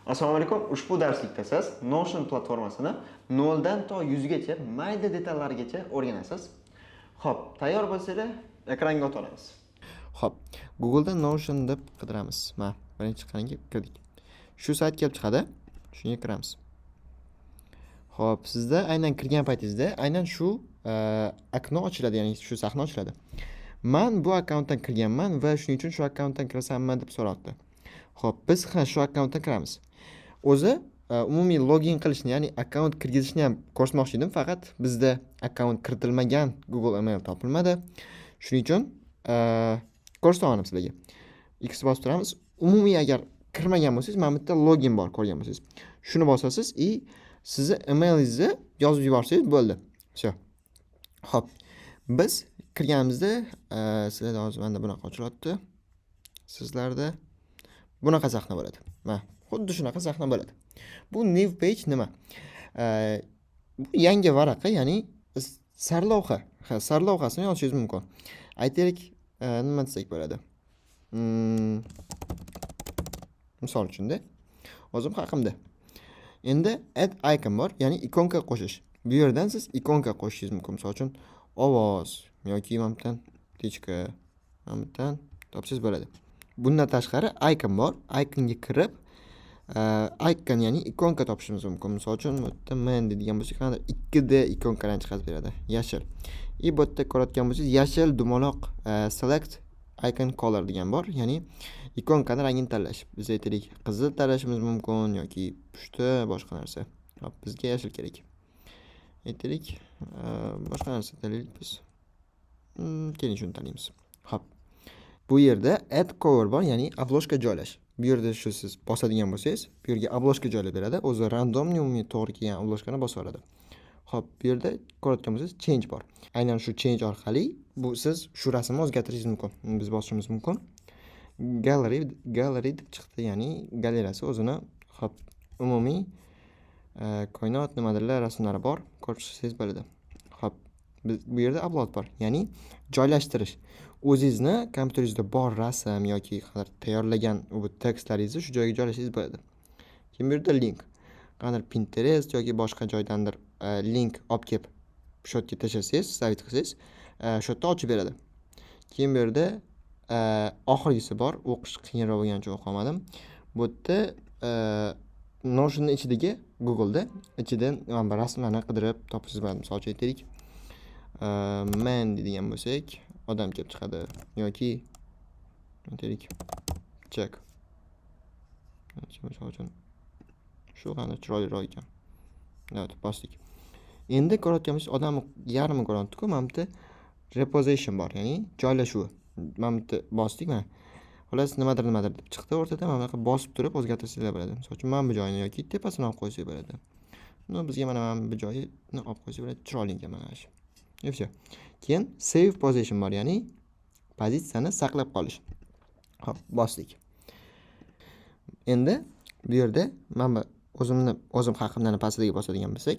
Assalomu alaykum. Ushbu darslikda siz Notion platformasini 0 dan to 100 gacha mayda detallarigacha o'rganasiz. Xo'p, tayyor bo'lsanglar, ekranga o'ta olamiz. Xo'p, Google'da Notion deb qidiramiz. Mana, birinchi chiqqaniga kirdik. Shu sayt kelib chiqadi. Shunga kiramiz. Xo'p, sizda aynan kirgan paytingizda aynan shu okno ochiladi, ya'ni shu sahna ochiladi. Man bu akkauntdan kirganman va shuning uchun shu akkauntdan kirasanmi deb so'rabdi. Xo'p, biz ha shu akkauntdan kiramiz. O'zi umumiy login qilishni, ya'ni akkaunt kirgizishni ham ko'rsatmoqchi edim, faqat bizda akkaunt kiritilmagan Google email topilmadi. Shuning uchun ko'rsata olmadim sizlarga. X bosib turamiz. Umumiy agar kirmagan bo'lsangiz, mana bu yerda login bor, ko'rgan bo'lsangiz. Shuni bosasiz и sizni emailingizni yozib yuborsangiz bo'ldi. Всё. Xo'p, biz kirganimizda sizlarda hozir menda bunaqa ochilyapti. Sizlarda bunaqa sahna bo'ladi. Mana, xuddi shunaqa sahna bo'ladi. Bu new page nima? Bu yangi varaqa, ya'ni sarlavha. Ha, sarlavhasini yozishingiz mumkin. Aytaylik, nima desak bo'ladi? Misol uchun-da, o'zim haqimda. Endi add icon bor, ya'ni ikonka qo'shish. Bu yerdan siz ikonka qo'shishingiz mumkin. Misol uchun, ovoz yoki mana bu yerdan птичка, mana bu yerdan topsangiz bo'ladi. Bundan tashqari icon bor. Iconga kirib, icon ya'ni ikonka topishimiz mumkin. Misol uchun, bu yerda man deydigan bo'lsak, qanday 2D ikonkalarni chiqarib beradi. Yashil. И bu yerda ko'rayotgan bo'lsangiz, yashil dumaloq select icon color degan bor, ya'ni ikonkani rangini tanlash. Biz aytaylik, qizil tanlashimiz mumkin yoki pushti, boshqa narsa. Hop, bizga yashil kerak. Aytaylik, boshqa narsa tanlaylik biz. Keling shuni tanlaymiz. Hop. Bu yerda add cover bor, ya'ni обложка joylash. Bu yerda shu siz bosadigan bo'lsangiz, bu yerga обложка joylab beradi. O'zi randomniy umumiy to'g'ri kelgan обложкani bosib oladi. Xo'p, bu yerda ko'rayotgan bo'lsangiz change bor. Aynan shu change orqali bu siz shu rasmni o'zgartirishingiz mumkin. Biz bosishimiz mumkin. Gallery, gallery deb chiqdi, ya'ni galereyasi o'zini hop umumiy koinot nimadirlar rasmlari bor, ko'rib chiqsangiz bo'ladi. Xo'p, biz bu yerda upload bor, ya'ni joylashtirish. O'zingizni kompyuteringizda bor rasm yoki tayyorlagan bu tekstlaringizni shu joyga joylashingiz bo'ladi. Keyin bu yerda link. Qanday Pinterest yoki boshqa joydandir link olib kelib shu yerga tashlasangiz, stavить qilsangiz, shu yerda ochib beradi. Keyin bu yerda oxirgisi bor, o'qish qiyinroq bo'lgani uchun o'qi olmadim. Bu yerda Notion'ning ichidagi Google'da ichidan mana bu rasmlarni qidirib topishingiz bo'ladi. Misol uchun aytaylik, man deydigan bo'lsak, odam kelib chiqadi yoki aytaylik check. Misol uchun shu qanday chiroyliroq ekan. Evet, bosdik. Endi ko'rayotganimiz odamni yarmi ko'ryapti-ku, mana bu yerda reposition bor, ya'ni joylashuvi. Mana bu yerda bosdik mana. Xullas nimadir nimadir deb chiqdi o'rtada, mana bunaqa bosib turib o'zgartirsanglar bo'ladi. Misol uchun mana bu joyini yoki tepasini olib qo'ysak bo'ladi. No, bizga mana bu joyini olib qo'ysak bo'ladi, chiroyli ekan mana shu. И всё. Keyin save position bor, ya'ni pozitsiyani saqlab qolish. Xo'p, bosdik. Endi bu yerda mana bu o'zimni o'zim haqimdan pastidagi bosadigan bo'lsak,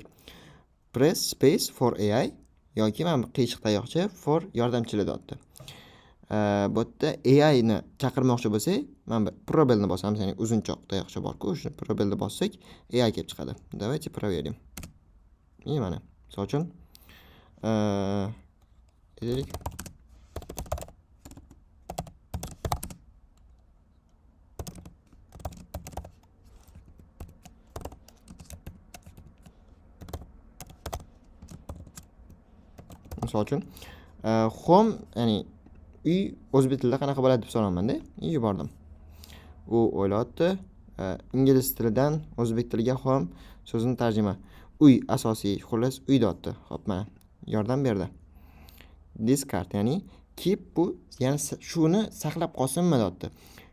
press space for AI yoki mana bu qiyshiq tayoqcha for yordamchilar deyapti. Bu yerda AI ni chaqirmoqchi bo'lsak, mana bu пробел ni bosamiz, ya'ni uzunchoq tayoqcha bor-ku, o'sha пробел ni bossak, AI kelib chiqadi. Давайте проверим. И mana, misol uchun, aytaylik, misol uchun, home, ya'ni uy o'zbek tilida qanaqa bo'ladi deb so'rayapman-da, yubordim. U o'ylayapti, ingliz tilidan o'zbek tiliga home so'zini tarjima. Uy asosiy, xullas uy deyapti. Xo'p, mana yordam berdi. Discard, ya'ni keep bu, ya'ni shuni saqlab qolsinmi deyapti.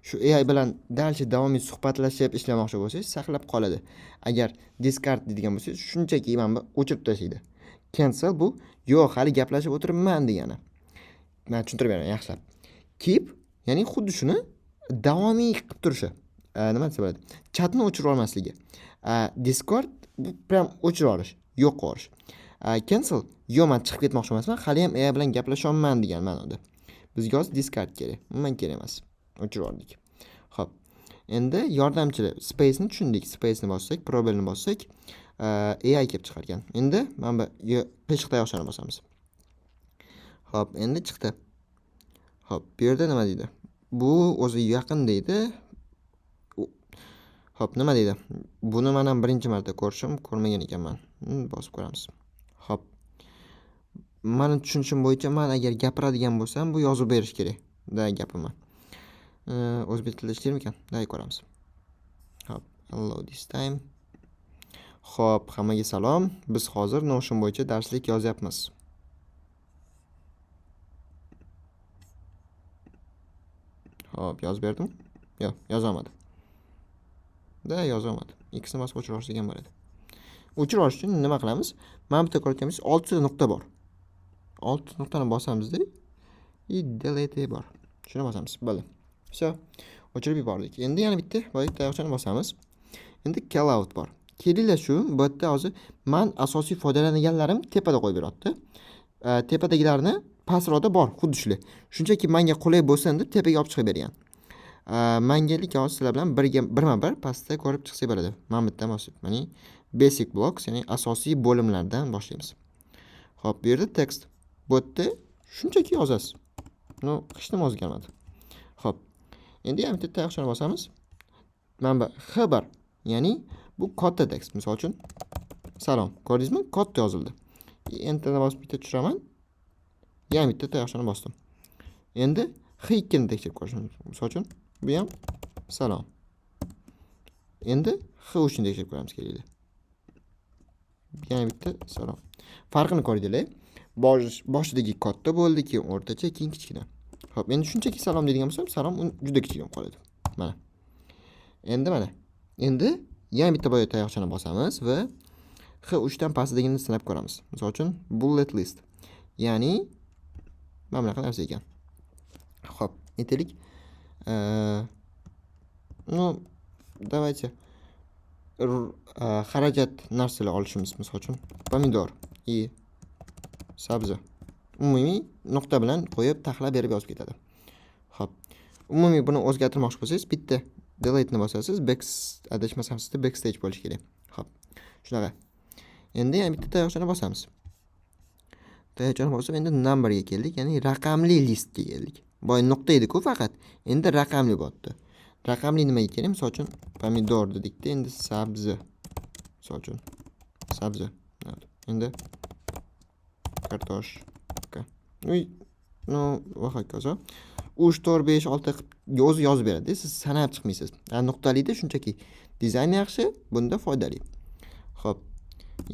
Shu AI bilan дальше davomiy suhbatlashib ishlamoqchi bo'lsangiz, saqlab qoladi. Agar discard deydigan bo'lsangiz, shunchaki mana bu o'chirib tashlaydi. Cancel bu yo'q, hali gaplashib o'tiribman degani. Men tushuntirib beraman yaxshilab. Keep, ya'ni xuddi shuni davomiy qilib turishi. Nima desa bo'ladi? Chatni o'chirib olmasligi. Discard bu prям o'chirib olish, yo'q qilib yuborish. Cancel yo'q, men chiqib ketmoqchi emasman, hali ham AI bilan gaplashyapman degan ma'noda. Bizga hozir discard kerak. Umuman kerak emas. O'chirib yubordik. Xo'p. Endi yordamchilar, space'ni tushundik. Space'ni bossak, пробел ni bossak, AI kelib chiqar ekan. Endi mana bu qiyshiq tayoqchani bosamiz. Xo'p, endi chiqdi. Xo'p, bu yerda nima deydi? Bu o'zi yaqin deydi. Xo'p, nima deydi? Buni men ham birinchi marta ko'rishim, ko'rmagan ekanman. Bosib ko'ramiz. Xo'p. Mani tushunishim bo'yicha, men agar gapiradigan bo'lsam, bu yozib berish kerak. Da gapimni. O'zbek tilida ishlarmikan? Давай ko'ramiz. Xo'p, allow this time. Xo'p, hammaga salom. Biz hozir Notion bo'yicha darslik yozyapmiz. Xo'p, yozib berdim. Yo'q, yozolmadim. Da, yozolmadim. X ni bosib o'chirib yuborsak ham bo'ladi. O'chirib olish uchun nima qilamiz? Mana bu yerda ko'rayotganimiz 6 ta nuqta bor. 6 nuqtani bosamizda и delete bor. Shuni bosamiz. Bo'ldi. Всё. O'chirib yubordik. Endi yana bitta boyagi tayoqchani bosamiz. Endi call out bor. Kelinglar shu, bu yerda hozir men asosiy foydalanganlarim tepada qo'yib beryapti. Tepadagilarni pastroqda bor, xuddi shular. Shunchaki menga qulay bo'lsin deb tepaga olib chiqib bergan. Manga lekin hozir sizlar bilan birga birma-bir pastda ko'rib chiqsak bo'ladi. Mana bu yerdan bosib, ya'ni basic blocks, ya'ni asosiy bo'limlardan boshlaymiz. Xo'p, bu yerda tekst. Bu yerda shunchaki yozasiz. No, hech nima o'zgarmadi. Xo'p. Endi yana bitta tayoqchani bosamiz. Mana bu H bor, ya'ni bu katta tekst. Misol uchun salom. Ko'rdingizmi? Katta yozildi. Enterni bosib bitta tushiraman. Yana bitta tayoqchani bosdim. Endi H2 ni tekshirib ko'rishimiz mumkin. Misol uchun bu ham salom. Endi H3 ni tekshirib ko'ramiz, kelinglar. Yana bitta salom. Farqini ko'rdinglar. Boshidagi katta bo'ldi, keyin o'rtacha, keyin kichkina. Xo'p, endi shunchaki salom deydigan bo'lsam, salom juda kichkina bo'lib qoladi. Mana. Endi mana. Endi yana bitta boya tayoqchani bosamiz va H3 dan pastidagini sinab ko'ramiz. Misol uchun bullet list. Ya'ni mana bunaqa narsa ekan. Xo'p, aytaylik. Ну, давайте xarajat narsalar olishimiz, misol uchun pomidor и sabzi. Umumiy nuqta bilan qo'yib taxlab berib yozib ketadi. Xo'p. Umumiy buni o'zgartirmoqchi bo'lsangiz, bitta delete ni bosasiz, back, adashmasam sizda backstage bo'lishi kerak. Xo'p. Shunaqa. Endi yana bitta tayoqchani bosamiz. Tayoqchani bosib endi numberga keldik, ya'ni raqamli listga keldik. Boya nuqta edi-ku faqat. Endi raqamli bo'pti. Raqamli nimaga kerak? Misol uchun pomidor dedikda, endi sabzi. Misol uchun sabzi. Endi kartoshka. Uy, no, va hokazo. 3, 4, 5, 6 qilib o'zi yozib beradi. Siz sanab chiqmaysiz. Nuqtalida shunchaki dizayn yaxshi, bunda foydali. Xo'p.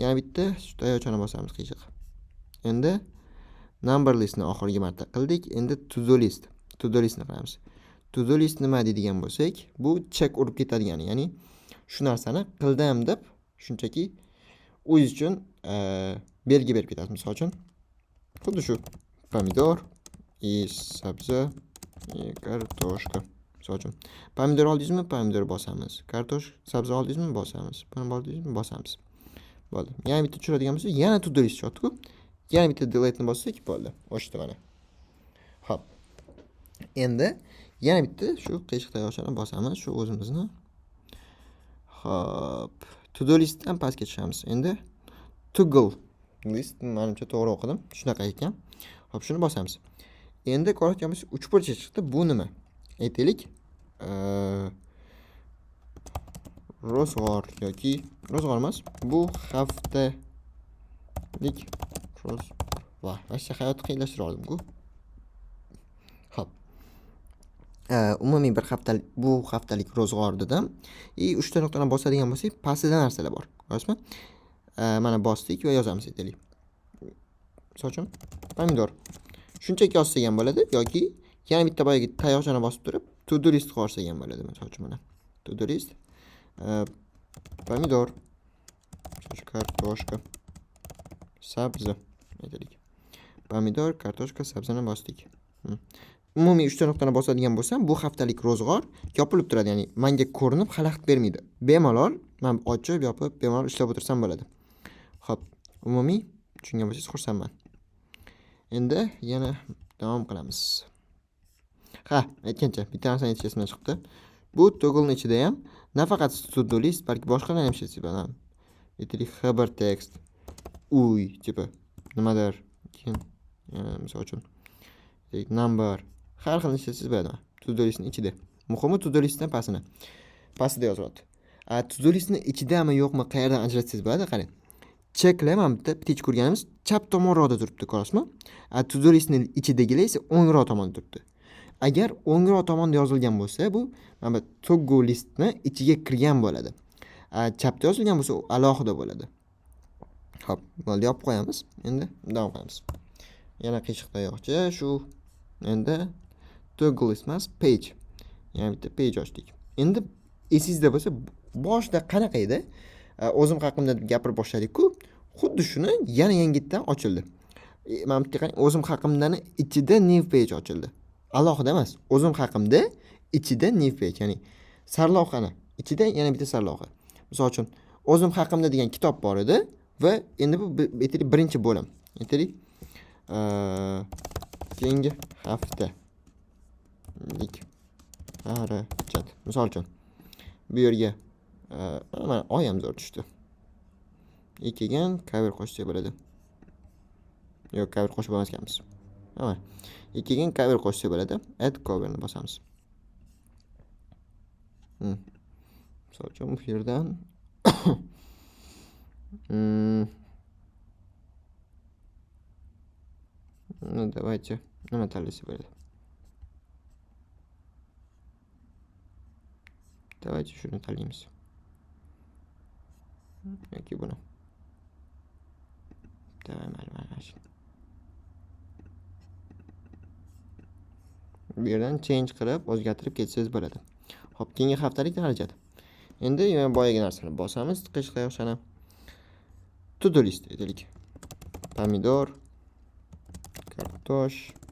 Yana bitta shu tayoqchani bosamiz qiyshiq. Endi number listni oxirgi marta qildik. Endi to do list. To do listni qilamiz. To do list nima deydigan bo'lsak, bu check urib ketadigani, ya'ni shu narsani qildim deb shunchaki o'zingiz uchun belgi berib ketasiz. Misol uchun xuddi shu pomidor и sabzi и kartoshka. Misol uchun pomidor oldingizmi? Pomidor bosamiz. Kartoshka, sabzi oldingizmi? Bosamiz. Buni oldingizmi? Bosamiz. Bo'ldi. Yana bitta tushiradigan bo'lsak, yana to do list chiqyapti-ku. Yana bitta delete ni bossak bo'ldi. O'chdi mana. Xo'p. Endi yana bitta shu qiyshiq tayoqchani bosamiz, shu o'zimizni. Xo'p, to do listdan pastga tushamiz. Endi toggle list, menimcha to'g'ri o'qidim. Shunaqa ekan. Xo'p, shuni bosamiz. Endi ko'rayotgan bo'lsangiz, uchburchak chiqdi. Bu nima? Aytaylik, ro'zg'or yoki ro'zg'or emas, bu haftalik ro'zg'or. Вообще hayotni qiyinlashtirib oldim-ku. Xo'p. Umumiy bir haftalik, bu haftalik ro'zg'or dedim. И 3 ta nuqtani bosadigan bo'lsak, pastida narsalar bor. Ko'rasizmi? Mana bosdik va yozamiz aytaylik. Misol uchun pomidor. Shunchaki yozsak ham bo'ladi yoki yana bitta boyagi tayoqchani bosib turib to do list qilib olsak ham bo'ladi. Misol uchun mana to do list, pomidor, kartoshka, sabzi aytaylik. Pomidor, kartoshka, sabzini bosdik. Umumiy 3 ta nuqtani bosadigan bo'lsam, bu haftalik ro'zg'or yopilib turadi, ya'ni menga ko'rinib xalaqit bermaydi. Bemalol men ochib, yopib, bemalol ishlab o'tirsam bo'ladi. Xo'p, umumiy tushungan bo'lsangiz xursandman. Endi yana davom qilamiz. Ha, aytgancha bitta narsani aytish esimdan chiqibdi. Bu togglening ichida ham nafaqat to do list, balki boshqalarni ham ishlatsak bo'ladi. Aytaylik, h1 text, uy, tipi nimadir, keyin misol uchun number, har xil ishlatsangiz bo'ladi. To do listning ichida. Muhimi to do listdan pastini. Pastida yozyapti. To do listning ichidami yo'qmi, qayerdan ajratsangiz bo'ladi, qarang. Checklar mana bitta птичка ko'rganimiz chap tomonroqda turibdi, ko'rasizmi? To do listning ichidagilar esa o'ngroq tomonda turibdi. Agar o'ngroq tomonda yozilgan bo'lsa, bu mana bu toggle listni ichiga kirgan bo'ladi. Chapda yozilgan bo'lsa, u alohida bo'ladi. Xo'p, bo'ldi, yopib qo'yamiz. Endi davom qilamiz. Yana qiyshiq tayoqcha shu. Endi toggle list emas, page. Yana bitta page ochdik. Endi esingizda bo'lsa, boshida qanaqa edi? O'zim haqimda deb gapirib boshladik-ku. Xuddi shuni yana yangitdan ochildi. Mana bu yerga qarang, o'zim haqimdani ichida new page ochildi. Alohida emas, o'zim haqimda ichida new page, ya'ni sarlavhani ichida yana bitta sarlavha. Misol uchun, o'zim haqimda degan kitob bor edi va endi bu aytaylik birinchi bo'lim. Aytaylik, keyingi haftalik xarajat. Misol uchun, bu yerga mana oy ham zo'r tushdi. Keyin cover qo'shsak bo'ladi. Yo'q, cover qo'shib olmas ekanmiz. Mana. Keyin cover qo'shsak bo'ladi. Add coverni bosamiz. Misol uchun bu yerdan Ну, давайте nima tanlasak bo'ladi? Давайте shuni tanlaymiz. Yoki buni. Давай, mayli, mayli, mayli. Bu yerdan change qilib, o'zgartirib ketsangiz bo'ladi. Xo'p, keyingi haftalik xarajat. Endi yana boyagi narsani bosamiz, qiyshiq tayoqchani. To do list aytaylik. Pomidor, kartoshka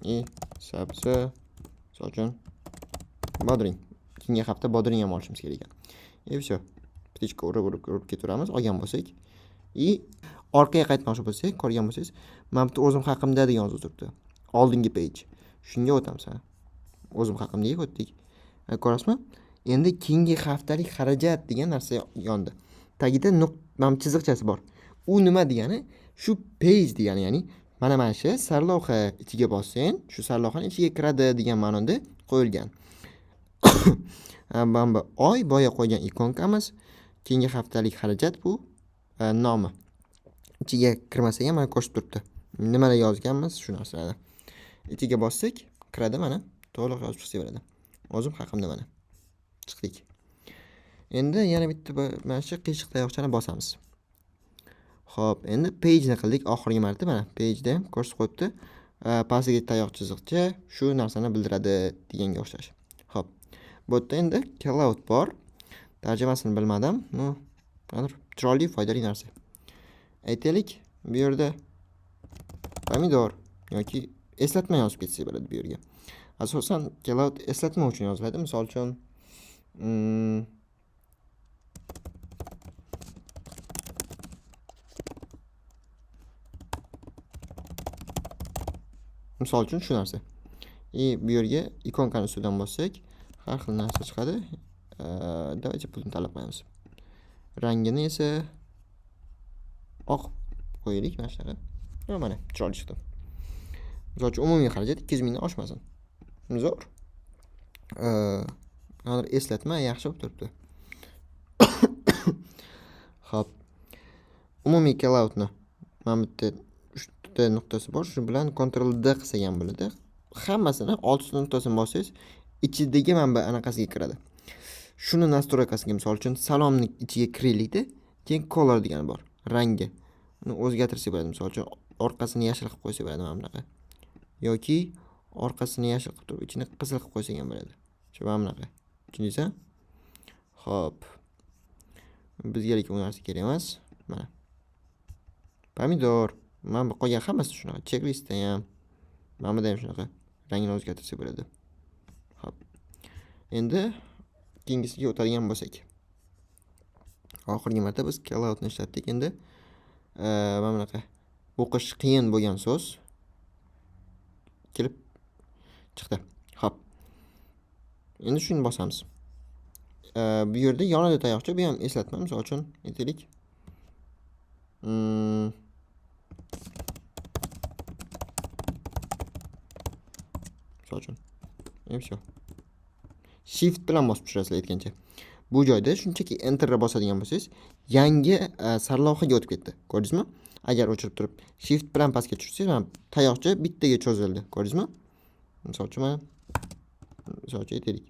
и sabzi, misol uchun bodring. Keyingi hafta bodring ham olishimiz kerak ekan. И всё. Птичка urib urib urib ketaveramiz, olgan bo'lsak. И orqaga qaytmoqchi bo'lsak, ko'rgan bo'lsangiz, mana bu yerda o'zim haqimda degan yozuv turibdi. Oldingi page. Shunga o'tamiz, ha. O'zim haqimdaga o'tdik. Ko'rasizmi? Endi keyingi haftalik xarajat degan narsa yondi. Tagida mana bu chiziqchasi bor. U nima degani? Shu page degani, ya'ni mana shu sarlavha ichiga bossang, shu sarlavhani ichiga kiradi degan ma'noda qo'yilgan. Mana bu oy boya qo'ygan ikonkamiz. Keyingi haftalik xarajat bu nomi. Ichiga kirmasak ham mana ko'rsatib turibdi. Nimalar yozganmiz shu narsalarni. Ichiga bossak kiradi, mana to'liq yozib chiqsak bo'ladi. O'zim haqimda mana. Chiqdik. Endi yana bitta mana shu qiyshiq tayoqchani bosamiz. Xo'p, endi page-ni qildik oxirgi marta, mana page-da ham ko'rsatib qo'yibdi. Pastdagi tayoq chiziqcha shu narsani bildiradi deganga o'xshash. Xo'p. Bu yerda endi callout bor. Tarjimasini bilmadim. Ну, qandir chiroyli, foydali narsa. Aytaylik, bu yerda pomidor yoki eslatma yozib ketsak bo'ladi bu yerga. Asosan callout eslatma uchun yoziladi. Misol uchun, misol uchun shu narsa. И bu yerga ikonkani ustidan bossak, har xil narsa chiqadi. Давайте pulni tanlab qo'yamiz. Rangini esa oq qo'yaylik, mana shunaqa. Mana chiroyli chiqdi. Misol uchun umumiy xarajat 200 mingdan oshmasin. Zo'r. Hozir eslatma yaxshi bo'lib turibdi. Xo'p. Umumiy calloutni mana bu yerda 3 ta nuqtasi bor. Shu bilan Ctrl D qilsak ham bo'ladi. Hammasini 6 ta nuqtasini bossangiz, ichidagi mana bu anaqasiga kiradi. Shuni настройкasiga misol uchun salomni ichiga kiraylikda, keyin color degani bor, rangi. Uni o'zgartirsak bo'ladi. Misol uchun orqasini yashil qilib qo'ysak bo'ladi mana bunaqa. Yoki orqasini yashil qilib turib, ichini qizil qilib qo'ysak ham bo'ladi. Shu mana bunaqa. Tushundingizmi? Xo'p. Bizga lekin u narsa kerak emas. Mana. Pomidor. Mana bu qolgan hammasi shunaqa. Checklistda ham, mana bunda ham shunaqa. Rangini o'zgartirsak bo'ladi. Xo'p. Endi keyingisiga o'tadigan bo'lsak. Oxirgi marta biz calloutni ishlatdik. Endi mana bunaqa o'qish qiyin bo'lgan so'z kelib chiqdi. Xo'p. Endi shuni bosamiz. Bu yerda yonida tayoqcha, bu ham eslatma. Misol uchun, aytaylik. Misol uchun. И всё. Shift bilan bosib tushirasizlar aytgancha. Bu joyda shunchaki enterga bosadigan bo'lsangiz, yangi sarlavhaga o'tib ketdi. Ko'rdingizmi? Agar o'chirib turib shift bilan pastga tushirsangiz, mana tayoqcha bittaga cho'zildi. Ko'rdingizmi? Misol uchun mana, misol uchun aytaylik.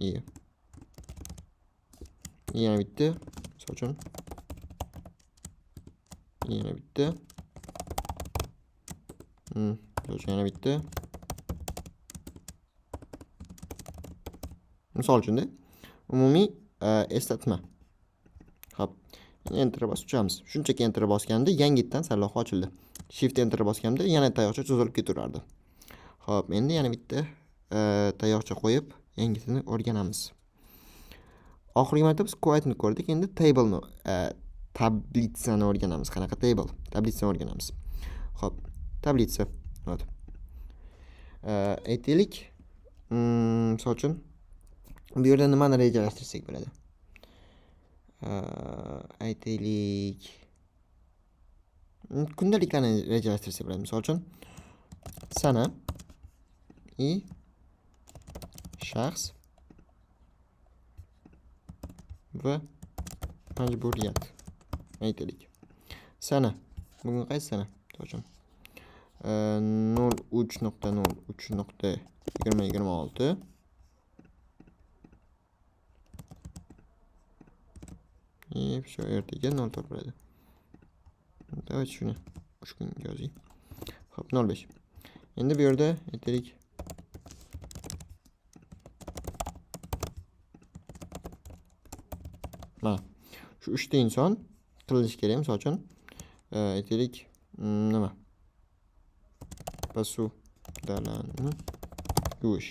Iya. Yana bitta, misol uchun. Yana bitta. Misol uchun yana bitta. Misol uchun-da, umumiy eslatma. Xo'p, enter bosib tushamiz. Shunchaki enter bosganda yangitdan sarlavha ochildi. Shift enter bosganda yana tayoqcha cho'zilib ketaverardi. Xo'p, endi yana bitta tayoqcha qo'yib yangisini o'rganamiz. Oxirgi marta biz quote'ni ko'rdik. Endi table'ni, tablitsani o'rganamiz. Qanaqa table? Tablitsani o'rganamiz. Xo'p, tablitsa. Вот. Aytaylik, misol uchun bu yerda nimani rejalashtirsak bo'ladi? Aytaylik, kundaliklarni rejalashtirsak bo'ladi. Misol uchun sana и shaxs va majburiyat aytaylik. Sana. Bugun qaysi sana? Misol uchun 03.03.2026. И всё, ertaga 04 bo'ladi. Давайте shuni 3 kun yozing. Xo'p, 05. Endi bu yerda aytaylik mana shu 3 ta inson qilinishi kerak. Misol uchun, aytaylik, nima? Posudalarni yuvish.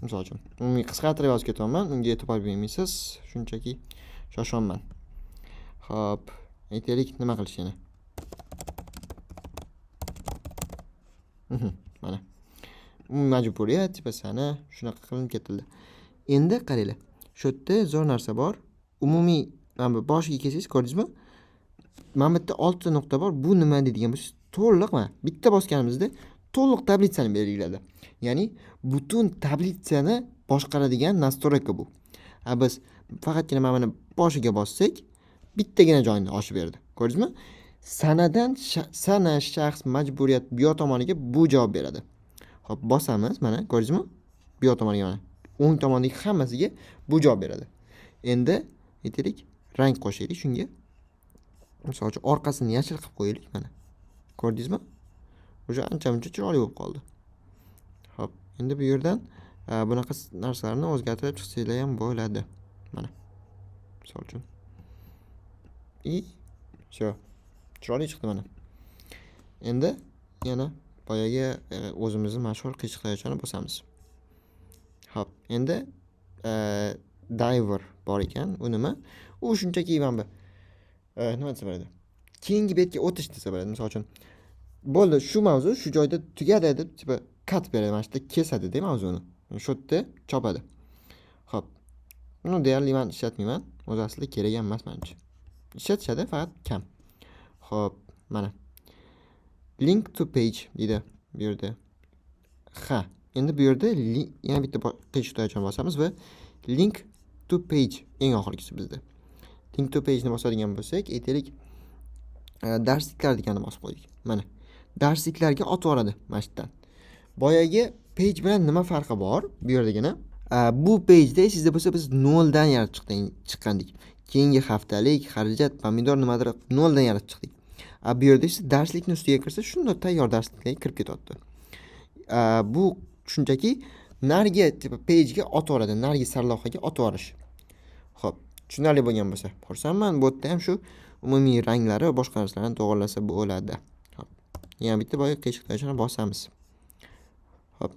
Misol uchun, umumiy qisqartirib yozib ketyapman, unga e'tibor bermaysiz, shunchaki shoshyapman. Xo'p, aytaylik, nima qilish yana? Mana. Majburiyat, tipa sana shunaqa qilinib ketildi. Endi qaranglar, shu yerda zo'r narsa bor. Umumiy mana bu boshiga kelsangiz, ko'rdingizmi? Mana bu yerda 6 ta nuqta bor. Bu nima deydigan bo'lsangiz, to'liq mana bitta bosganimizda to'liq tablitsani belgiladi. Ya'ni butun tablitsani boshqaradigan настройка bu. Ha, biz faqatgina mana buni boshiga bossak, bittagina joyini ochib berdi. Ko'rdingizmi? Sanadan sana, shaxs, majburiyat bu yoq tomoniga bu javob beradi. Xo'p, bosamiz, mana ko'rdingizmi? Bu yoq tomoniga mana o'ng tomondagi hammasiga bu javob beradi. Endi aytaylik, rang qo'shaylik shunga. Misol uchun orqasini yashil qilib qo'yaylik mana. Ko'rdingizmi? O'sha ancha-muncha chiroyli bo'lib qoldi. Xo'p, endi bu yerdan bunaqa narsalarni o'zgartirib chiqsanglar ham bo'ladi. Mana. Misol uchun. И всё. Chiroyli chiqdi mana. Endi yana boyagi o'zimizni mashhur qiyshiq tayoqchani bosamiz. Xo'p, endi diver bor ekan. U nima? U shunchaki mana bu nima desa bo'ladi? Keyingi betga o'tish desa bo'ladi. Misol uchun, bo'ldi, shu mavzu shu joyda tugadi deb tipa cut beradi, mana shu yerda kesadi-da mavzuni. Shu yerda chopadi. Xo'p. Buni deyarli men ishlatmayman. O'zi aslida kerak ham emas menimcha. Ishlatishadi, faqat kam. Xo'p, mana. Link to page deydi bu yerda. Ha, endi bu yerda yana bitta qiyshiq tayoqchani bosamiz va link to page eng oxirgisi bizda. Link to page ni bosadigan bo'lsak, aytaylik, darsliklar deganni bosib qo'ydik. Mana darsliklarga otib yuboradi mana shu yerdan. Boyagi page bilan nima farqi bor bu yerdagina? Bu pageda esingizda bo'lsa biz noldan yaratib chiqqandik. Keyingi haftalik xarajat, pomidor nimadir noldan yaratib chiqdik. Bu yerda esa darslikni ustiga kirsa, shunday tayyor darsliklarga kirib ketyapti. Bu shunchaki narigi tipa pagega otib yuboradi, narigi sarlavhaga otib yuborish. Xo'p, tushunarli bo'lgan bo'lsa, xursandman. Bu yerda ham shu umumiy ranglari va boshqa narsalarni to'g'rilasa bo'ladi. Xo'p, yana bitta boya qiyshiq tayoqchani bosamiz. Xo'p,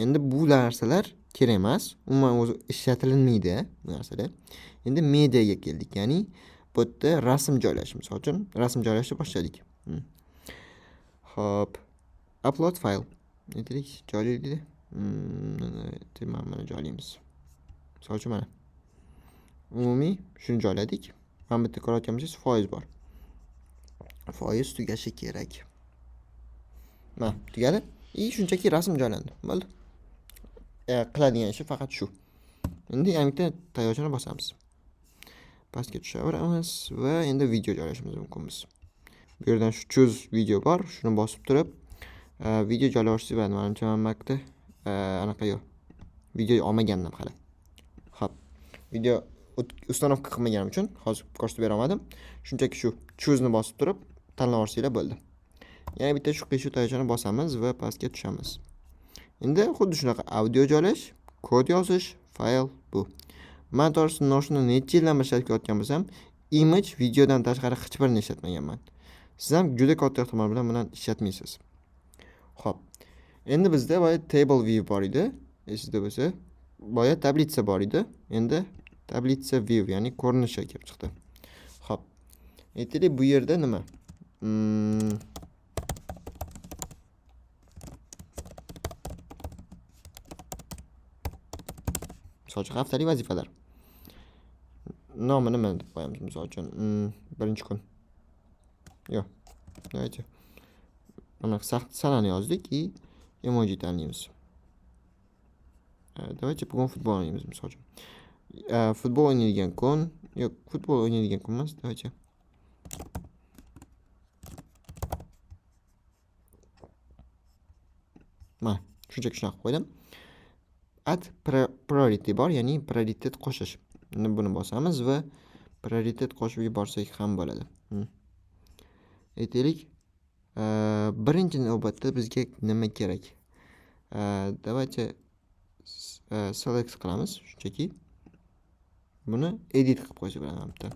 endi bu narsalar kerak emas. Umuman o'zi ishlatilinmaydi bu narsalar. Endi mediaga keldik. Ya'ni Bu yerda rasm joylash, misol uchun rasm joylashni boshladik. Xo'p, upload file. Aytaylik, joylaylik. Mana joylaymiz. Misol uchun mana. Umumiy shuni joyladik. Mana bu yerda ko'rayotgan bo'lsangiz foiz bor. Foiz tugashi kerak. Mana tugadi. Shunchaki rasm joylandi. Bo'ldi. Qiladigan ishi faqat shu. Endi yana bitta tayoqchani bosamiz. Pastga tushaveramiz va endi video joylashimiz mumkin biz. Bu yerdan shu choose video bor, shuni bosib turib, video joylashingiz bo'ladi. Menimcha mana bu yerda anaqa yo'q. Video olmagandim hali. Xo'p, video установка qilmaganim uchun hozir ko'rsatib bera olmadim. Shunchaki shu choose ni bosib turib tanlab olsanglar bo'ldi. Yana bitta shu qiyshuv tayoqchani bosamiz va pastga tushamiz. Endi xuddi shunaqa audio joylash, kod yozish, fayl bu. Men to'g'risi Notion'ni necha yildan beri ishlatib kelayotgan bo'lsam, image videodan tashqari hech birini ishlatmaganman. Siz ham juda katta ehtimol bilan buni ishlatmaysiz. Xo'p. Endi bizda boya table view bor edi. Esingizda bo'lsa, boya tablitsa bor edi. Endi tablitsa view, ya'ni ko'rinishi kelib chiqdi. Xo'p. Aytaylik, bu yerda nima? Misol uchun haftalik vazifalar. Nomi nima deb qo'yamiz misol uchun? Birinchi kun. Yo'q. Давайте. Mana sanani yozdik и emoji tanlaymiz. Давайте bugun futbol o'ynaymiz misol uchun. Futbol o'ynaydigan kun, yo'q, futbol o'ynaydigan kun emas, давайте. Mana, shunchaki shunaqa qo'ydim. Add priority bor, ya'ni prioritet qo'shish. Endi buni bosamiz va prioritet qo'shib yuborsak ham bo'ladi. Aytaylik, birinchi navbatda bizga nima kerak? Давайте select qilamiz, shunchaki. Buni edit qilib qo'ysak bo'ladi mana bu yerda.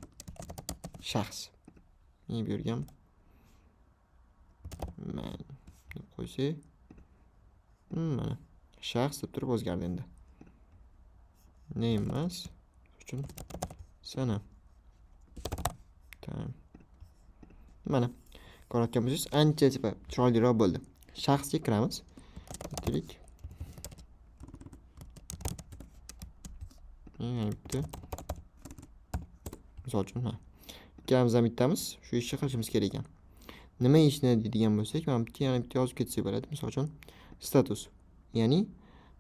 Shaxs. Men bu yerga man deb qo'ysak, mana shaxs deb turib o'zgardi endi. Name emas, uchun sana. Time. Mana ko'rayotgan bo'lsangiz ancha tipa chiroyliroq bo'ldi. Shaxsga kiramiz. Aytaylik. Yana bitta. Misol uchun, ha. Ikkalamiz ham bittamiz. Shu ishni qilishimiz kerak ekan. Nima ishni deydigan bo'lsak, mana bu yerga yana bitta yozib ketsak bo'ladi. Misol uchun status, ya'ni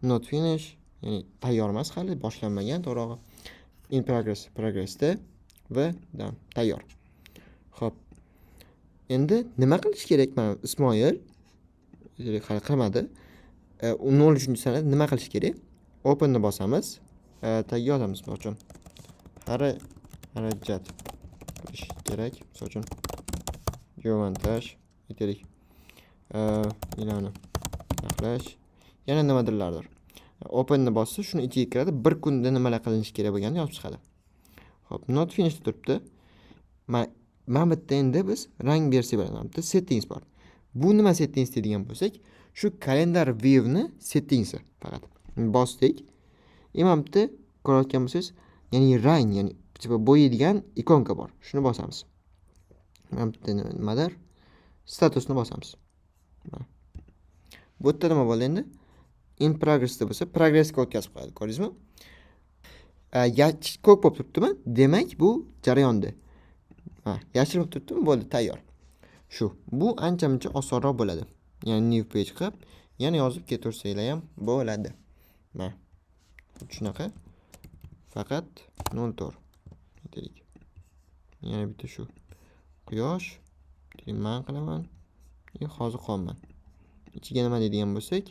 not finish, ya'ni tayyor emas hali, boshlanmagan, to'g'rog'i. In progress, progressda va done, tayyor. Xo'p. Endi nima qilish kerak? Mana Ismoil hali qilmadi. 13-sanada nima qilish kerak? Open ni bosamiz. Tagga yozamiz, misol uchun. Xarajat qilish kerak. Misol uchun montaj aytaylik. Iloni taxlash, yana nimadirlardir. Open ni bossa, shuni ichiga kiradi. Bir kunda nimalar qilinishi kerak bo'lganini yozib chiqadi. Xo'p, not finish turibdi. Mana bu yerda endi biz rang bersak bo'ladi. Mana bu yerda settings bor. Bu nima settings deydigan bo'lsak, shu kalendar view ni settingsi faqat. Bosdik. Mana bu yerda ko'rayotgan bo'lsangiz, ya'ni rang, ya'ni tipa bo'yaydigan ikonka bor. Shuni bosamiz. Mana bu yerda nimadir? Statusni bosamiz. Mana. Bu yerda nima bo'ldi endi? In progress deb bo'lsa, progressga o'tkazib qo'yadi. Ko'rdingizmi? Ko'k bo'lib turibdimi? Demak, bu jarayonda. Ha, yashil bo'lib turibdimi? Bo'ldi, tayyor. Shu. Bu ancha-muncha osonroq bo'ladi. Ya'ni new page qilib, yana yozib ketaversanglar ham bo'ladi. Mana. Shunaqa. Faqat 0.4 aytaylik. Yana bitta shu. Quyosh, man qilaman. Hozir qolman. Ichiga nima deydigan bo'lsak,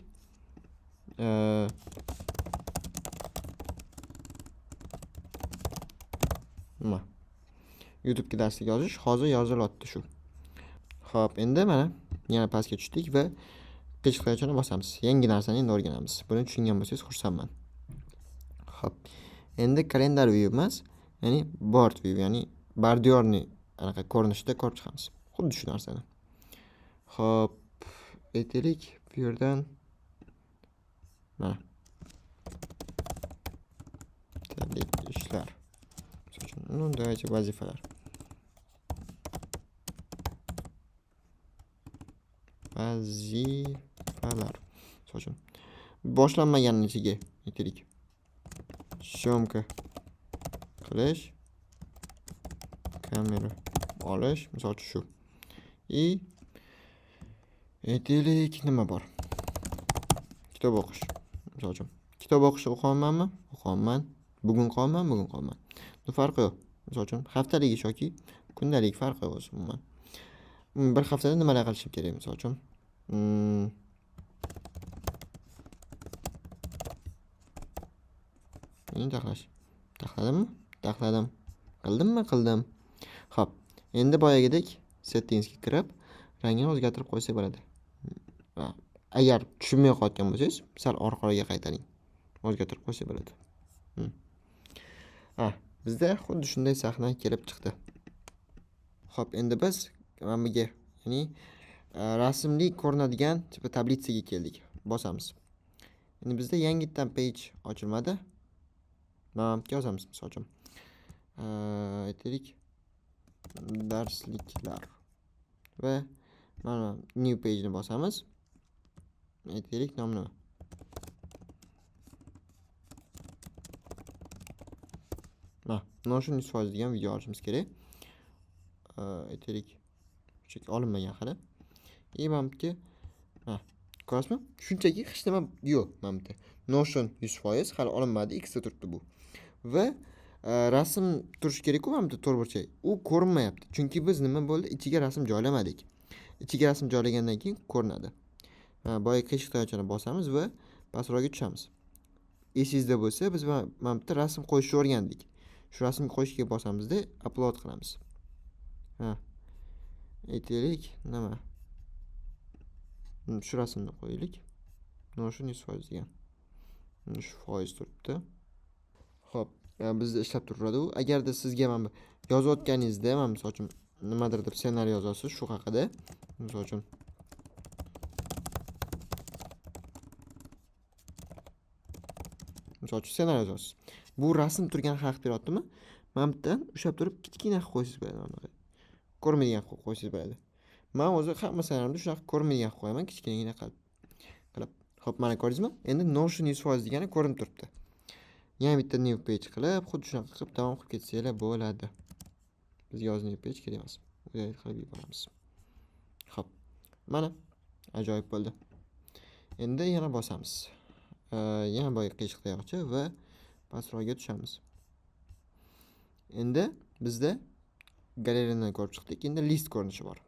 nima? YouTube'ga darslik yozish hozir yozilyapti shu. Xo'p, endi mana yana pastga tushdik va qiyshiq bosamiz. Yangi narsani endi o'rganamiz. Buni tushungan bo'lsangiz xursandman. Xo'p, endi kalendar view emas, ya'ni board view, ya'ni bordiyorni anaqa ko'rinishida ko'rib chiqamiz. Xuddi shu narsani. Xo'p, aytaylik, bu yerdan mana tablik ishlar. Ну, давайте vazifalar. Vazifalar. Misol uchun boshlanmaganning ichiga aytaylik. Syomka qilish, kamera olish, misol uchun shu. И aytaylik nima bor? Kitob o'qish. Misol uchun kitob o'qishni o'qiyapmanmi? O'qiyapman. Bugun qolman, bugun qolman. Bu farqi yo'q. Misol uchun haftalik ish yoki kundalik farqi yo'q o'zi umuman. Bir haftada nimalar qilishim kerak misol uchun? Endi taxlash. Taxladimmi? Taxladim. Qildimmi? Qildim. Xo'p, endi boyagidek settingsga kirib, rangini o'zgartirib qo'ysak bo'ladi. Agar tushunmay qolayotgan bo'lsangiz, sal orqaga qaytaring. O'zgartirib qo'ysak bo'ladi. Bizda xuddi shunday sahna kelib chiqdi. Xo'p, endi biz mana bunga, ya'ni rasmli ko'rinadigan tipa tablitsaga keldik. Bosamiz. Endi bizda yangitdan page ochilmadi. Mana bu yerga yozamiz misol uchun. Aytaylik darsliklar va mana new page ni bosamiz. Aytaylik nomi nima? Mana, Notion 100% degan video olishimiz kerak. Aytaylik, chunki olinmagan hali. И mana bu yerga, ha, ko'rasizmi? Shunchaki hech nima yo'q mana bu yerda. Notion 100% hali olinmadi, X da turibdi bu. Va rasm turishi kerak-ku mana bu yerda to'rtburchak. U ko'rinmayapti. Chunki biz nima bo'ldi? Ichiga rasm joylamadik. Ichiga rasm joylagandan keyin ko'rinadi. Boya qiyshiq tayoqchani bosamiz va pastroqga tushamiz. Esingizda bo'lsa, biz mana bu yerda rasm qo'yishni o'rgandik. Shu rasm qo'yishga bosamizda upload qilamiz. Ha. Aytaylik, nima? Shu rasmni qo'yaylik. Notion 100% degan. Shu foiz turibdi. Xo'p, bizda ishlab turadi u. Agarda sizga mana bu yozayotganingizda, mana misol uchun nimadir deb ssenariy yozasiz shu haqida, misol uchun ssenariy yozasiz. Bu rasm turgan haq beryaptimi? Mana bu yerdan ushlab turib kichkina qilib qo'ysangiz bo'ladi, mana bunaqa. Ko'rmaydigan qilib qo'ysangiz bo'ladi. Men o'zi hamma ssenarimni shunaqa ko'rmaydigan qilib qo'yaman, kichkinagina qilib. Xo'p, mana ko'rdingizmi? Endi Notion 100% degani ko'rinib turibdi. Yana bitta new page qilib, xuddi shunaqa qilib davom qilib ketsanglar bo'ladi. Bizga hozir new page kerak emas. Udalить qilib yuboramiz. Xo'p, mana ajoyib bo'ldi. Endi yana bosamiz. Yana boya qiyshiq tayoqcha va pastroqga tushamiz. Endi bizda galereyani ko'rib chiqdik. Endi list ko'rinishi bor.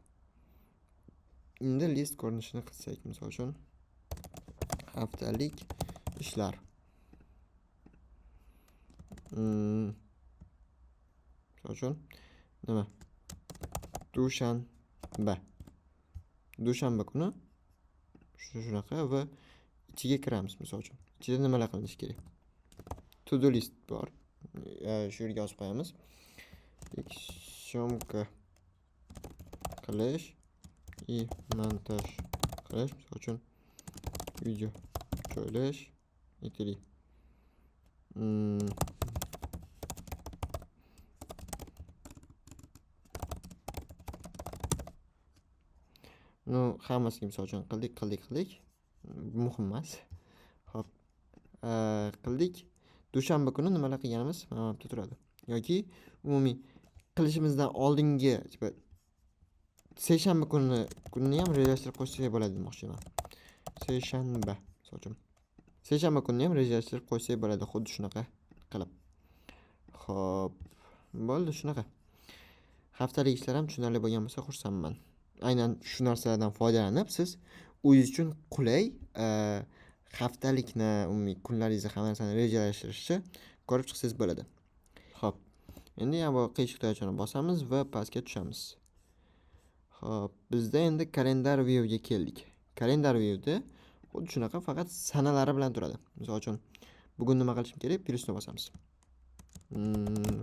Endi list ko'rinishini qilsak, misol uchun haftalik ishlar. Misol uchun nima? Dushanba. Dushanba kuni shunaqa va ichiga kiramiz misol uchun. Ichida nimalar qilinishi kerak? To do list bor. Shu yerga yozib qo'yamiz. Syomka qilish и montaj qilish, misol uchun video joylash, aytaylik. Ну, hammasiga misol uchun qildik. Muhim emas. Xo'p, qildik. Dushanba kuni nimalar qilganimiz mana bu yerda turadi. Yoki umumiy qilishimizdan oldingi, tipa seshanba kunini ham rejalashtirib qo'ysak bo'ladi demoqchiman. Seshanba, misol uchun. Seshanba kunini ham rejalashtirib qo'ysak bo'ladi, xuddi shunaqa qilib. Xo'p, bo'ldi shunaqa. Haftalik ishlar ham tushunarli bo'lgan bo'lsa xursandman. Aynan shu narsalardan foydalanib siz o'zingiz uchun qulay haftalikni, umumiy kunlaringizni hamma narsani rejalashtirishni ko'rib chiqsangiz bo'ladi. Xo'p, endi yana bu qiyshiq tayoqchani bosamiz va pastga tushamiz. Xo'p, bizda endi kalendar viewga keldik. Kalendar viewda xuddi shunaqa, faqat sanalari bilan turadi. Misol uchun bugun nima qilishim kerak? Plyusni bosamiz.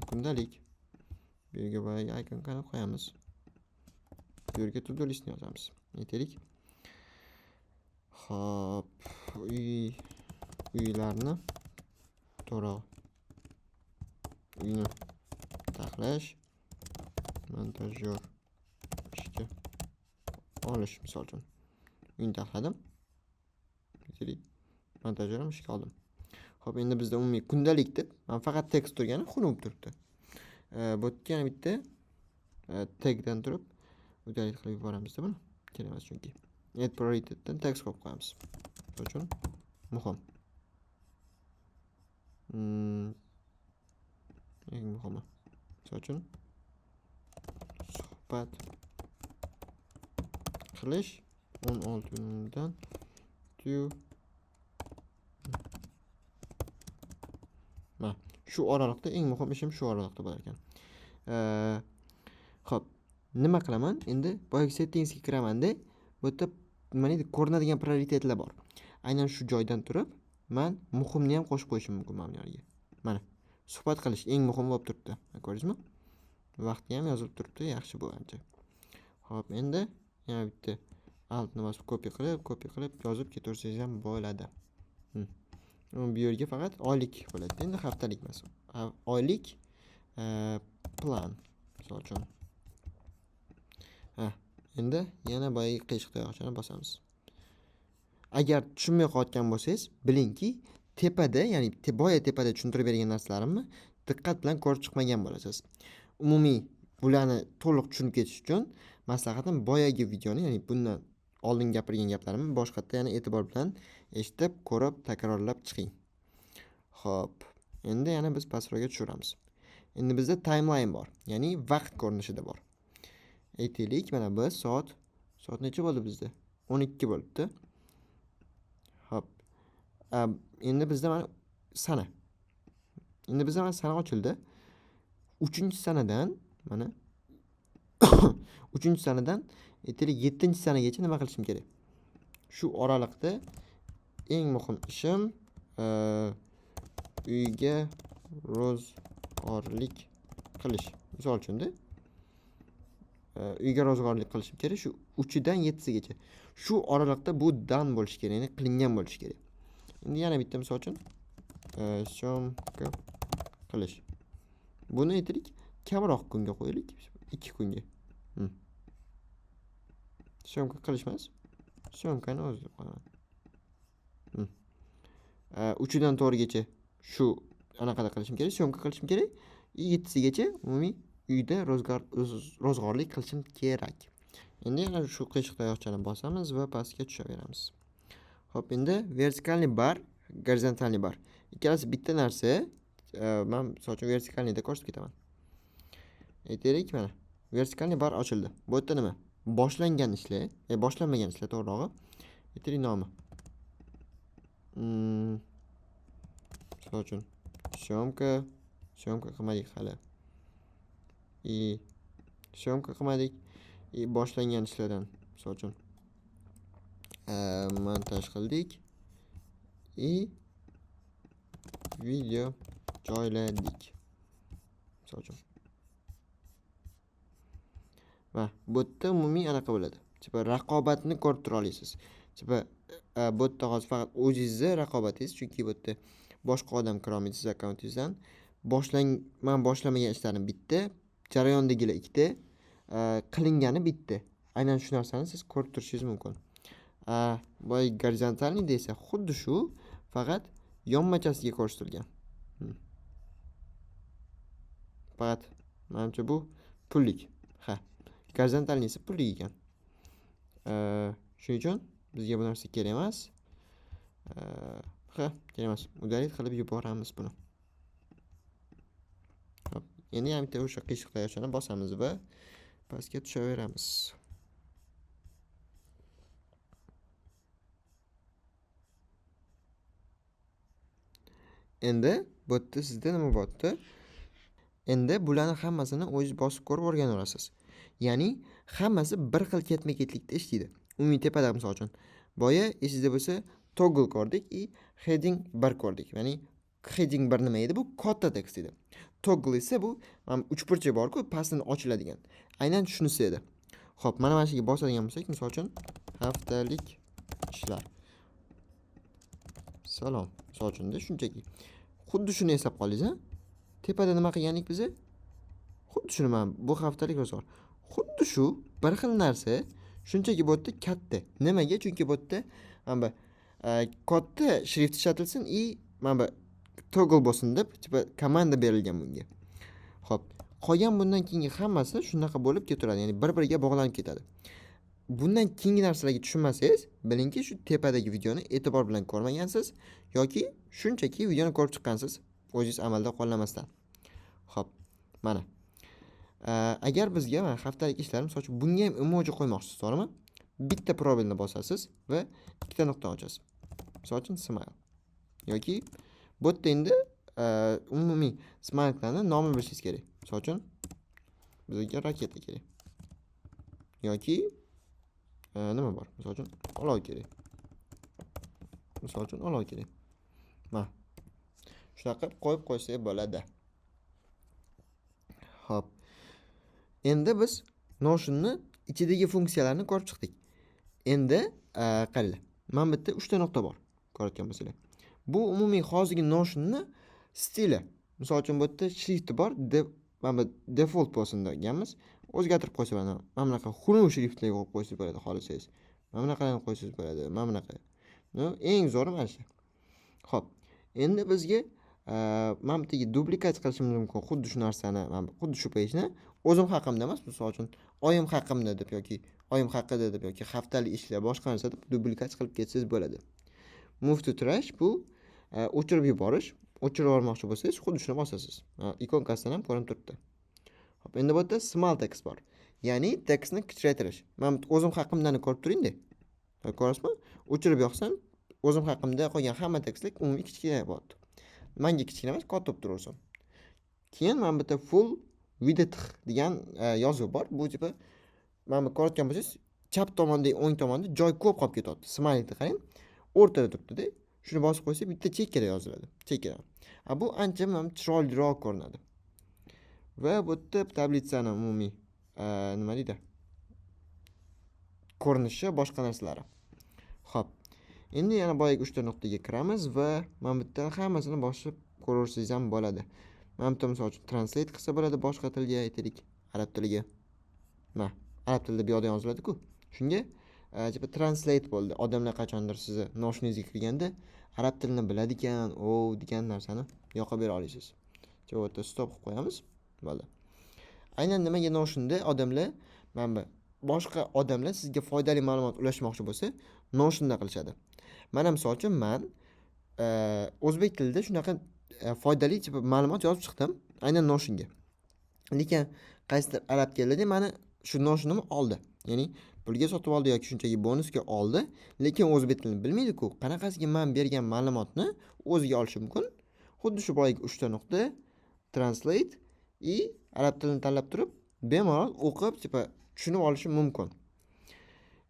Kundalik. Bu yerga boyagi ikonkani qo'yamiz. Bu yerga to do listni yozamiz. Aytaylik. Xo'p, uylarni to'g'ri uyni taxlash, montajyor ishga olish misol uchun. Uyni taxladim. Aytaylik, montajyor ham ishga oldim. Xo'p, endi bizda umumiy kundalik deb, mana faqat tekst turgani xunuk bo'lib turibdi. Bu yerga yana bitta tagdan turib удалить qilib yuboramiz buni. Kerak emas chunki. Add prioritetdan tekst qo'yib qo'yamiz. Misol uchun muhim. Eng muhimi. Misol uchun suhbat qilish 16:00dan to. Mana shu oraliqda eng muhim ishim shu oraliqda bo'lar ekan. Xo'p, nima qilaman? Endi boyagi settingsga kiramanda, bu yerda nima deydi, ko'rinadigan prioritetlar bor. Aynan shu joydan turib, men muhimni ham qo'shib qo'yishim mumkin mana bu yerga. Mana suhbat qilish eng muhimi bo'lib turibdi. Ko'rdingizmi? Vaqti ham yozilib turibdi, yaxshi bu ancha. Xo'p, endi yana bitta altni bosib copy qilib, copy qilib yozib ketaversangiz ham bo'ladi. Bu yerga faqat oylik bo'ladi. Endi haftalik emas. Oylik plan misol uchun. Ha, endi yana boyagi qiyshiq tayoqchani bosamiz. Agar tushunmay qolayotgan bo'lsangiz, bilingki, tepada, ya'ni boya tepada tushuntirib bergan narsalarimni diqqat bilan ko'rib chiqmagan bo'lasiz. Umumiy bularni to'liq tushunib ketish uchun maslahatim boyagi videoni, ya'ni bundan oldin gapirgan gaplarimni boshqatda yana e'tibor bilan eshitib, ko'rib, takrorlab chiqing. Xo'p, endi yana biz pastroqga tushiramiz. Endi bizda timeline bor, ya'ni vaqt ko'rinishida bor. Aytaylik, mana biz soat necha bo'ldi bizda? 12 bo'libdi. Xo'p. Endi bizda mana sana. Endi bizda mana sana ochildi. 3-sanadan mana 3-sanadan aytaylik 7-sanagacha nima qilishim kerak? Shu oraliqda eng muhim ishim uyga ro'zg'orlik qilish. Misol uchun-da, uyga ro'zg'orlik qilishim kerak shu 3dan 7gacha. Shu oraliqda bu dan bo'lishi kerak, ya'ni qilingan bo'lishi kerak. Endi yana bitta misol uchun syomka qilish. Buni aytaylik kamroq kunga qo'yaylik, 2 kunga. Syomka qilish emas, syomkani o'zi deb qo'yaman. 3dan 4gacha shu anaqada qilishim kerak, syomka qilishim kerak. 7gacha umumiy uyda ro'zg'orlik qilishim kerak. Endi yana shu qiyshiq tayoqchani bosamiz va pastga tushaveramiz. Xo'p, endi vertikalniy bar, gorizontalniy bar. Ikkalasi bitta narsa. Men misol uchun vertikalniyda ko'rsatib ketaman. Aytaylik, mana vertikalniy bar ochildi. Bu yerda nima? Boshlangan ishlar, boshlanmagan ishlar to'g'rirog'i. Aytaylik nomi. Misol uchun syomka qilmadik hali. Syomka qilmadik. Boshlangan ishlardan misol uchun montaj qildik. Video joyladik. Misol uchun. Va bu yerda umumiy anaqa bo'ladi. Tipa raqobatni ko'rib tura olasiz. Tipa bu yerda hozir faqat o'zingizni raqobatingiz, chunki bu yerda boshqa odam kira olmaydi siz akkauntingizdan. Men boshlamagan ishlarim bitta, jarayondagilar ikkita, qilingani bitta. Aynan shu narsani siz ko'rib turishingiz mumkin. Boy gorizontalniy desa xuddi shu, faqat yonmachasiga ko'rsatilgan. Faqat menimcha bu pullik. Ha, gorizontalniysi pullik ekan. Shuning uchun bizga bu narsa kerak emas. Ha, kerak emas. Udalit qilib yuboramiz buni. Hop, endi yana bitta o'sha qiyshiq tayoqchani bosamiz va pastga tushaveramiz. Endi bu yerda sizda nima bo'pti? Endi bularni hammasini o'zingiz bosib ko'rib o'rganaverasiz. Ya'ni hammasi bir xil ketma-ketlikda ishlaydi. Umumiy tepada misol uchun boya esingizda bo'lsa toggle ko'rdik и heading 1 ko'rdik. Ya'ni heading 1 nima edi? Bu katta tekst edi. Toggle esa bu mana uchburchak bor-ku, pastdan ochiladigan. Aynan shunisi edi. Xo'p, mana shuga bosadigan bo'lsak, misol uchun haftalik ishlar. Salom. Misol uchun-da shunchaki. Xuddi shuni eslab qoldingiz, ha? Tepada nima qilgandik biz? Xuddi shuni mana bu haftalik ro'zg'or. Xuddi shu bir xil narsa, Shunchaki bu yerda katta. Nimaga? Chunki bu yerda mana bu katta shrift ishlatilsin и mana bu toggle bo'lsin deb, типа, komanda berilgan bunga. Xo'p, qolgan bundan keyingi hammasi shunaqa bo'lib ketaveradi, ya'ni bir-biriga bog'lanib ketadi. Bundan keyingi narsalarga tushunmasangiz, bilingki, shu tepadagi videoni e'tibor bilan ko'rmagansiz yoki shunchaki videoni ko'rib chiqqansiz, o'zingiz amalda qo'llamasdan. Xo'p, mana. Agar bizga mana haftalik ishlar, misol uchun, bunga ham emoji qo'ymoqchisiz, to'g'rimi? Bitta пробел ni bosasiz va ikkita nuqta ochasiz. Misol uchun, smile. Yoki bu yerda endi umumiy smayliklarni nomini bilishingiz kerak. Misol uchun, bizga raketa kerak. Yoki nima bor? Misol uchun, olov kerak. Misol uchun, olov kerak. Mana. Shunaqa qilib qo'yib qo'ysak bo'ladi. Xo'p. Endi biz Notionni ichidagi funksiyalarni ko'rib chiqdik. Endi qaranglar. Mana bu yerda 3 ta nuqta bor, ko'rayotgan bo'lsanglar. Bu umumiy hozirgi Notionni stili. Misol uchun, bu yerda shrifti bor, deb mana bu default bo'lsin deganmiz. O'zgartirib qo'ysa bo'ladi. Mana bunaqa xunuk shriftlarga qo'yib qo'ysangiz bo'ladi, xohlasangiz. Mana bunaqalarni qo'ysangiz bo'ladi. Mana bunaqa. Ну, eng zo'ri mana shu. Xo'p, endi bizga mana bu yerga duplikat qilishimiz mumkin xuddi shu narsani, mana xuddi shu pageni o'zim haqimda emas, misol uchun, oyim haqimda deb yoki oyim haqida deb yoki haftalik ishlar, boshqa narsa deb duplikat qilib ketsangiz bo'ladi. Move to trash bu o'chirib yuborish. O'chirib yubormoqchi bo'lsangiz, xuddi shuni bosasiz. Ikonkasidan ham ko'rinib turibdi. Xo'p, endi bu yerda small text bor. Ya'ni tekstni kichraytirish. Mana bu o'zim haqimdani ko'rib turingda. Ko'rasizmi? O'chirib yoqsam, o'zim haqimda qolgan hamma tekstlar umumiy kichkina bo'lyapti. Manga kichkina emas, katta bo'lib turaversin. Keyin mana bu yerda full width degan yozuv bor. Bu, типа, mana bu ko'rayotgan bo'lsangiz, chap tomondagi, o'ng tomonda joy ko'p qolib ketyapti. Smaylikni qarang, o'rtada turibdi-da. Shuni bosib qo'ysak, bitta chekkada yoziladi. Chekkada. A bu ancha mana chiroyliroq ko'rinadi. Va bu yerda tablitsani umumiy nima deydi? Ko'rinishi, boshqa narsalari. Xo'p. Endi yana boyagi 3 ta nuqtaga kiramiz va mana bu yerdan hammasini bosib ko'raversangiz ham bo'ladi. Mana bu yerda, misol uchun, translate qilsa bo'ladi boshqa tilga, aytaylik, arab tiliga. Mana, arab tilida bu yoqda yoziladi-ku. Shunga типа translate bo'ldi. Odamlar qachondir sizni Notioningizga kirganda arab tilini biladi ekan, o degan narsani yoqib bera olasiz. Bu yerda stop qilib qo'yamiz. Bo'ldi. Aynan nimaga Notionda odamlar, mana bu boshqa odamlar sizga foydali ma'lumot ulashmoqchi bo'lsa, Notionda qilishadi. Mana, misol uchun, man o'zbek tilida shunaqa foydali, типа, ma'lumot yozib chiqdim aynan Notionga. Lekin qaysidir arab keldida, mani shu Notionimni oldi. Ya'ni pulga sotib oldi yoki shunchaki bonusga oldi, lekin o'zbek tilini bilmaydi-ku. Qanaqasiga man bergan ma'lumotni o'ziga olishi mumkin? Xuddi shu boyagi 3 ta nuqta, translate и arab tilini tanlab turib, bemalol o'qib, типа, tushunib olishi mumkin.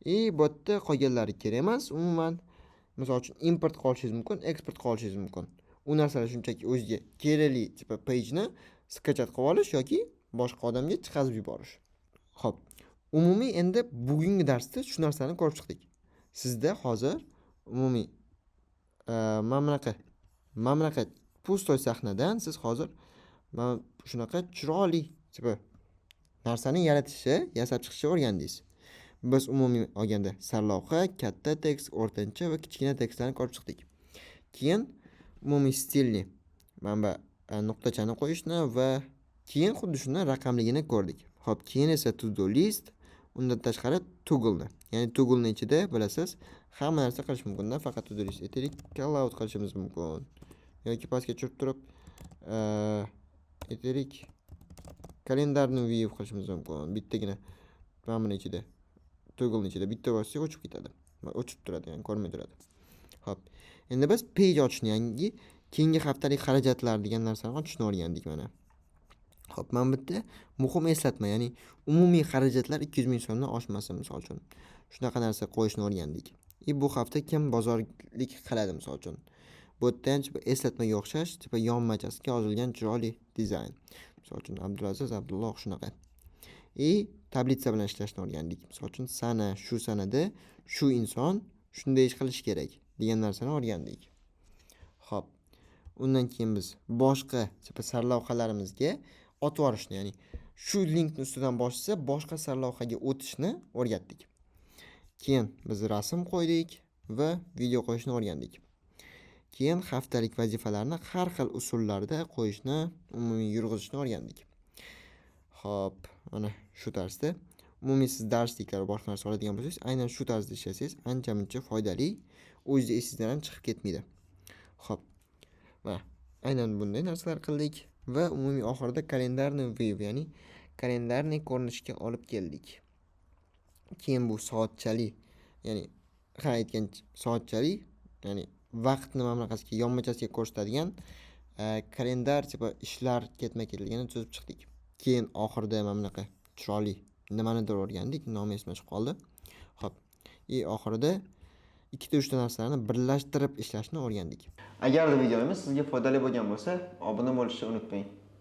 И bu yerda qolganlari kerak emas umuman. Misol uchun, import qilib olishingiz mumkin, eksport qilib olishingiz mumkin. U narsalar shunchaki o'ziga kerakli, типа, pageni скачать qilib olish yoki boshqa odamga chiqazib yuborish. Xo'p, umumiy endi bugungi darsda shu narsani ko'rib chiqdik. Sizda hozir umumiy mana bunaqa пустой sahnadan siz hozir mana shunaqa chiroyli, типа, narsani yaratishni, yasab chiqishni o'rgandingiz. Biz umumiy olganda sarlavha, katta tekst, o'rtancha va kichkina tekstlarni ko'rib chiqdik. Keyin umumiy stilni, mana bu nuqtachani qo'yishni va keyin xuddi shuni raqamligini ko'rdik. Xo'p, keyin esa to do list, undan tashqari toggle'ni. Ya'ni toggle'ni ichida, bilasiz, hamma narsa qilish mumkin, nafaqat to do list. Aytaylik, callout qilishimiz mumkin. Yoki pastga tushirib turib, aytaylik, kalendarni view qilishimiz mumkin. Bittagina mana buni ichida, toggle'ni ichida bitta bossak, o'chib ketadi. O'chib turadi, ya'ni ko'rinmay turadi. Xo'p. Endi biz page ochishni, yangi keyingi haftalik xarajatlar degan narsani ochishni o'rgandik mana. Xo'p, mana bu yerda muhim eslatma, ya'ni umumiy xarajatlar 200 ming so'mdan oshmasin, misol uchun. Shunaqa narsa qo'yishni o'rgandik. И bu hafta kim bozorlik qiladi, misol uchun. Bu yerda ham eslatmaga o'xshash, типа, yonmachasiga yozilgan chiroyli dizayn. Misol uchun, Abdulaziz Abdulloh, shunaqa. И tablitsa bilan ishlashni o'rgandik. Misol uchun, sana, shu sanada shu inson shunday ish qilishi kerak degan narsani o'rgandik. Xo'p. Undan keyin biz boshqa, типа, sarlavhalarimizga otib yuborishni, ya'ni shu linkni ustidan boshsa, boshqa sarlavhaga o'tishni o'rgatdik. Keyin biz rasm qo'ydik va video qo'yishni o'rgandik. Keyin haftalik vazifalarni har xil usullarda qo'yishni, umumiy yurg'izishni o'rgandik. Xo'p, mana shu tarzda. Umumiy siz darsliklar va boshqa narsa oladigan bo'lsangiz, aynan shu tarzda ishlasangiz ancha-muncha foydali, o'zingizni esingizdan ham chiqib ketmaydi. Xo'p, mana aynan bunday narsalar qildik va umumiy oxirida календарный view, ya'ni календарный ko'rinishga olib keldik. Keyin bu soatchali, ya'ni ha, aytgan soatchali, ya'ni vaqtni mana bunaqasiga, yonmachasiga ko'rsatadigan kalendar типа ishlar ketma-ketligini tuzib chiqdik. Keyin oxirida mana bunaqa chiroyli nimanidir o'rgandik, nomi esimdan chiqib qoldi. Xo'p, и oxirida ikkita, uchta narsalarni birlashtirib ishlashni o'rgandik. Agarda videomiz sizga foydali bo'lgan bo'lsa, obuna bo'lishni unutmang.